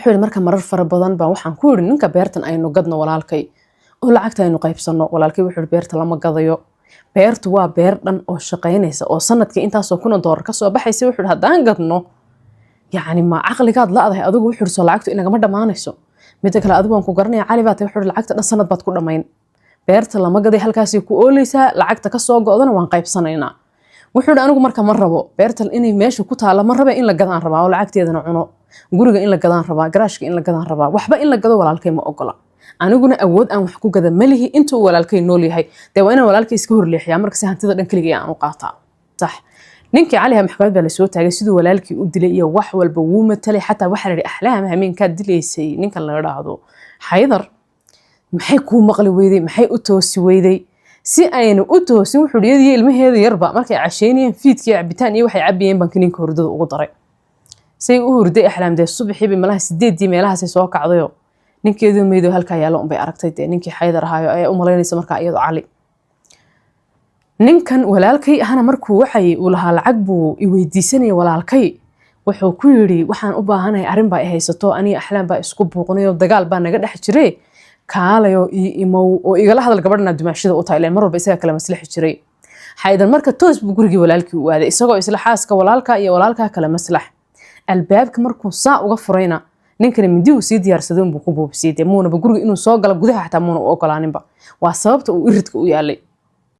Wuxuu yidhi, marka marar fara badan baan waxaan ku yidhi ninka, beertan aynu gadno, walaalkay, oo lacagta aynu qaybsanno. Walaalkay wuxuu yidhi, beerta lama gadayo. Beertu waa beer dhan oo shaqaynaysa oo sanadkii intaasoo kuna doolar kasoo baxaysa. Wuxuu yidhi, haddaan gadno, yacni ma caqligaad la-dahay adigu? Wuxuu yidhi, soo lacagtu inagama dhammaanayso? Midda kale, adigu waan ku garanaya, Cali baa tahay. Wuxuu yidhi, lacagta dhan sanad baad ku dhammayn. Beerta lama gaday, halkaasay ku ooleysaa, lacagta kasoo go'dana waan qaybsanaynaa. Wuxuu yidhi, anigu marka ma rabo beerta inay meesha ku taalla, ma rabe in la gadaan rabaa oo lacagteedana cuno. Guriga in la gadaan rabaa, garaashka in la gadaan rabaa, waxba in la gado walaalkay ma ogola. Aniguna awood aan wax ku gada ma lihi inta uu walaalkay nool yahay. Dee waa inaan walaalkay iska horleexiyaa marka, si hantida dhan keligay aan u qaataa. Sax, ninkii Caliha maxkamad baa lasoo taagay. Siduu walaalkii u dilay iyo wax walba wuu matalay. Xataa waxaa la yidhi, Axlaam, hameenkaad dilaysay ninkan la idhaahdo Xaydar, maxay kuu maqli weyday? Maxay u toosi weyday? Si ayna u toosin, wuxuu iyadiyo ilmaheeda yarba markay casheynayeen fiidkii, cabitaan iyo waxay cabayeen baan kiniinka hurdada ugu daray. Say u hurday Axlaam, dee subaxiiba malaha 8dii meelahaasay soo kacdayo, ninkeedoo meydoo halkaa yaallo unbay aragtay. Dee ninkii Xaydar ahaayo ayaa u malaynaysa markaa iyadoo Cali. Ninkan walaalkay ahna markuu waxay uu lahaa lacag buu i weydiisanaya, walaalkay wuxuu ku yidhi, waxaan u baahanahay, arrin baa i haysato, aniga Axlaam baa isku buuqnayo, dagaal baa naga dhex jire, kaalayo ii imow oo igala hadal gabadhana dumaashida u tahay. Ileen mar walba isaga kala maslixi jiray Xaydar. Marka toos buu gurigii walaalkii u aaday, isagoo isla xaaska walaalka iyo walaalkaa kala maslax. Albaabka markuu saa uga furayna, ninkani mindi uu sii diyaarsaday unbuu ku buubsiyey. Dee muunaba guriga inuu soo galo gudaha xataa muuna u ogolaaninba. Waa sababta uu iridka u yaalay.